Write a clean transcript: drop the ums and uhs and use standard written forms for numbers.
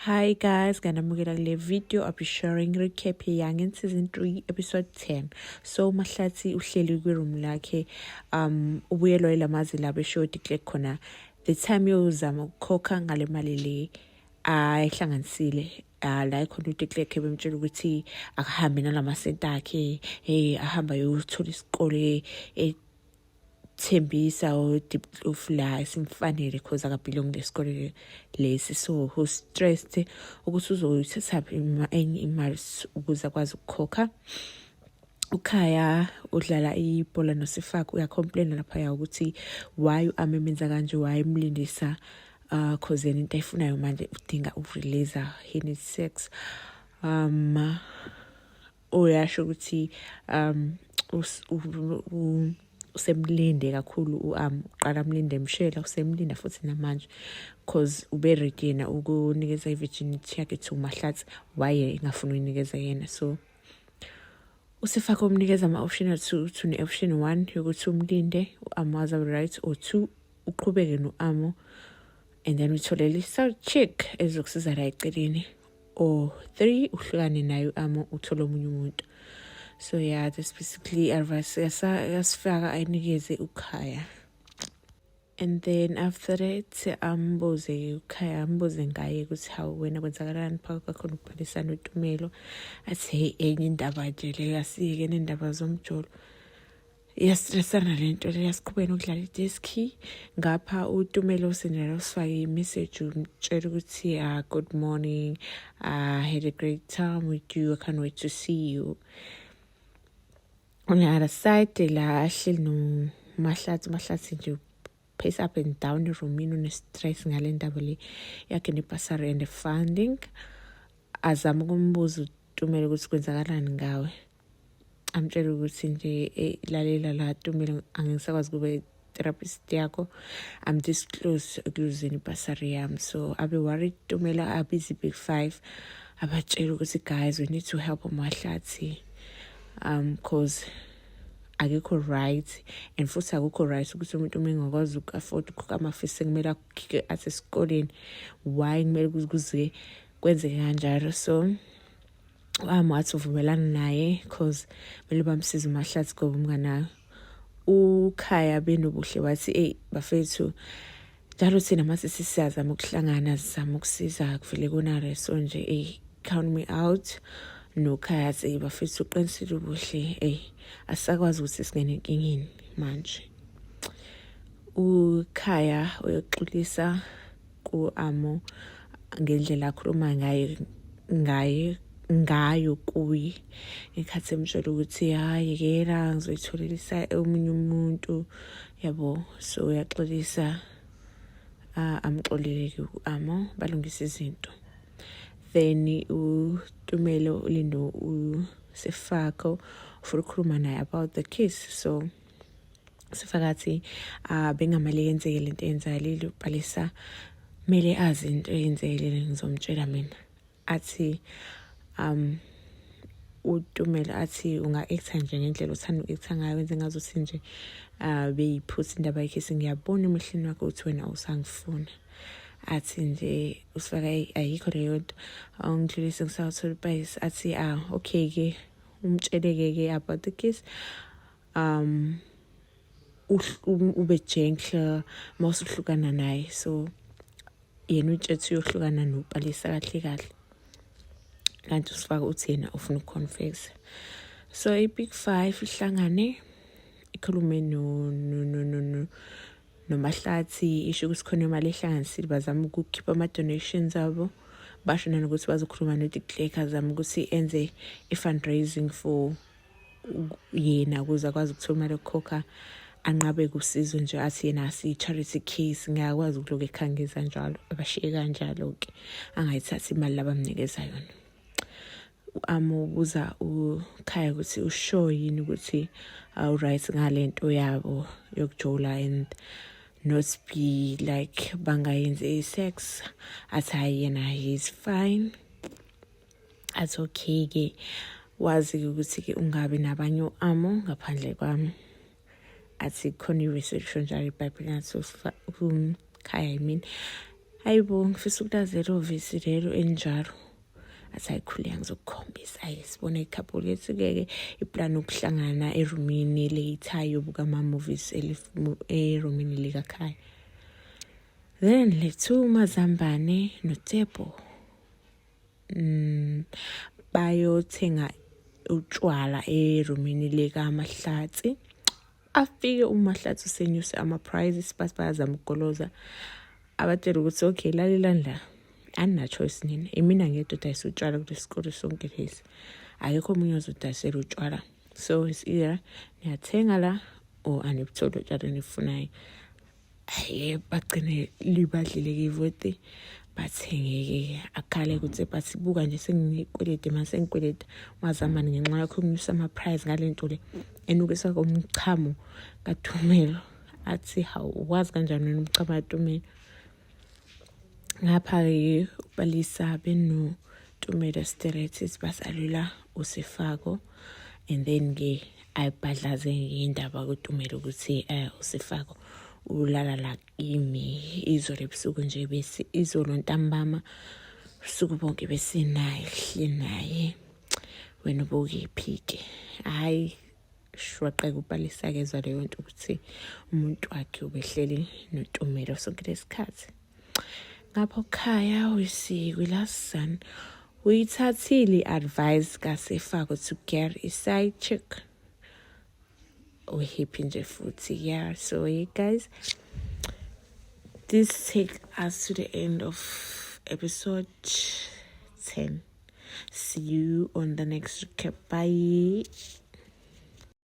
Hi guys, nganamukela kule video. I'll be sharing recap yeYoung season 3 episode 10. So Mahlathi uhleli kwi-room lakhe, ubuyelwa ilamazi labo eshodi kule khona the time yozama ukukhokha ngale mali le ayihlanganisile, la khona uDeKlerk bemtshela ukuthi akahambe nalamasenti akhe, hey, ahamba ayothola isikole ethembisa o-Deep la esimfanele cause aka-belong lesikole lesi. So who stressed ukuthi uzoyithathaphi enye imali ukuze akwazi ukukhokha. Ukhaya udlala ibhola noSifako, uya-complaina laphaya ukuthi why u-Amo emenza kanje, why emlindisa, cause yena into ayifunayo manje udinga uku-release, he needs sex. Uyasho ukuthi usemlinde kakhulu u-Amo, uqala amlinde emshela, usemlinda futhi namanje cause ube ready yena ukunikeza i-virginity yakhe to Mahlatsi, waye engafuni ukuyinikeza yena. So uSifako umnikeza ama-option awu-two, to ne-option one yokuthi umlinde u-Amo aze right, or two, uqhubeke no-Amo and then utholele i-side chick ezokusiza la eceleni, or three, uhlukane naye u-Amo, uthole omunye umuntu. So yeah, that's basically advice yasifaka ayinikeze ukhaya. And then after that ambuze ukhaya, ambuze ngaye ukuthi hawu wena, kwenzakalani phakathi kwakho nokuphalisana noTumelo? Athi, hey, enye indaba nje leyo, asiyeke nendaba zomjolo, iya-stressana le nto le, yasiqhubeka nokudlala idiski. Ngapha uTumelo usendela usifake i-message, umtshela ukuthi, "Good morning, I had a great time with you, I can't wait to see you." On the other side la ahleli noMahlathi, Mahlathi nje pace up and down erumini, une-stress ngale ndaba le yakhe ne-bursary and the funding. Azama ukumbuza uTumelo ukuthi kwenzakalani ngawe, amtshela ukuthi nje, lalela la Tumelo, angisakwazi ukuba i-therapist yakho, I'm this close ekuluzeni ibhasari yami. So abe worried Tumelo, abize i-Big Five, abatshela ukuthi, "Guys, we need to help uMahlathi, cause akekho right, and futhi akukho right ukuthi umuntu uma engakwazi uku-afford ukukhokha ama-fees sekumele akhike athi esikoleni. Why kumele kuze kwenzeke kanjalo?" So wami wathi uvumelana naye cause kumele bamsize uMahlathi ngoba umnganayo. Ukhaya benobuhle wathi, "Eyi bafethu, njalo thina mase sisiyazama ukuhlangana, sizama ukusiza, kuvele konare, so nje eyi, count me out." Nokhaya athi, "Eyi bafethu, uqinisile ubuhle, eyi asisakwazi ukuthi singene enkingeni manje." Ukhaya uyoxolisa ku-Amo ngendlela akhuluma ngayo ngaye ngayo kuye ngekhathi emtshela ukuthi, "Hayi, yekela, ngizoyitholelisa omunye umuntu," yabo. So uyaxolisa, amxolele-ke u-Amo, balungisa izinto. Then uTumelo ulindo uSefako ufuna ukukhuluma naye about the case. So Sefakathi, bengamele yenzeke lento eyenzakalile, uBhalisa kumele azi into eyenzekile, ngizomtshela mina. Athi uTumelo, athi, "Unga-acta nje ngendlela othanda uku-acta ngayo, wenze ngazuthi nje beyiphutha indaba ye-kiss, ngiyabona emehlweni wakho ukuthi wena usangifuna." Athi nje usifaka, "Ayikho leyo nto, awungidlulise, ngisawuthola ipayisi." Athi, "Ah, okay-ke." Umtsheleke ke about the kiss, ube gentle mawusuhlukana naye. So yena utshethe uyohlukana noPalisa kahle kahle, kanti usifaka uthi yena ufuna uku-confess. So i-Big Five ihlangane, ikhulume no no no no no noMahlathi, isho ukuthi khona imali ehlanganisile, bazama ukukhipha ama-donations abo, basho nanokuthi bazokhuluma noDe azama ukuthi enze i-fundraising for yena ukuze akwazi ukuthola imali yokukhokha, anqabe kusizo nje, athi yena asiyi-charity case, ngiyakwazi ukuloku ekhangeza njalo. Abashiye kanjalo-ke, angayithathi imali labamnikeza yona. Amubuza uKhaya ukuthi usho yini ukuthi awu-right ngale nto yabo yokujola and not be like bangayenzi i-sex. Athi hayi, yena he's fine. Athi, "Okay-ke, wazi-ke ukuthi-ke ungabi nabanye u-Amo ngaphandle kwami." Athi khona i-research njalo ibhayibheli. Ngathi uKhaya, I mean, Hayibo, ngifisa ukulazi lelo vesi lelo elinjalo. Athi ayikhuleka ngizokukhombisa. Ayi sibone i-couple lethu-ke ke iplani ukuhlangana erumini later yobuka ama-movies erumini likakhaya. Then lethu uMazambane noTshepo bayothenga utshwala erumini likaMahlatsi. Afike uMahlatsi usenyuse ama-prices, bathi bayazama ukugoloza, abatshela ukuthi okay, lalelani la, anina-choice nina, imina ngedwa odayisa utshwala kulesi sikole sonke lesi, akekho omunye ozodayisela utshwala, so it's either niyathenga la or anibutholi utshwala enifunayo. Aye bagcine libadlile-ke ivoti, bathenge-ke. Akhale ukuthi bathi buka nje sengikwelede manje, sengikweleda wazamani ngenxa yakho ukunyusa ama-price ngale nto le enukisa komchamo kaTumelo. Athi hawu, ukwazi kanjani wena umchamo kaTumelo? Ngapha-ke uPalisa benoTumelo Stereti basalula uSefako, and then-ke ayibhadlaze indaba kuTumelo ukuthi uSefako ulala la kimi izolo ebusuku nje, bese izolo ntambama usuku bonke besinaye, hle naye, wena ubukephi-ke? Hhayi shwaqeka uPalisa-ke ezwa leyo nto ukuthi umuntu wakhe ubehleli noTumelo sonke lesikhathi. Ngapho khaya uyisikwilasan uyithathile i-advice kaSefako to get i-side chick, uhappy nje futhi. Yeah, so you guys, this take us to the end of episode 10. See you on the next recap. Bye.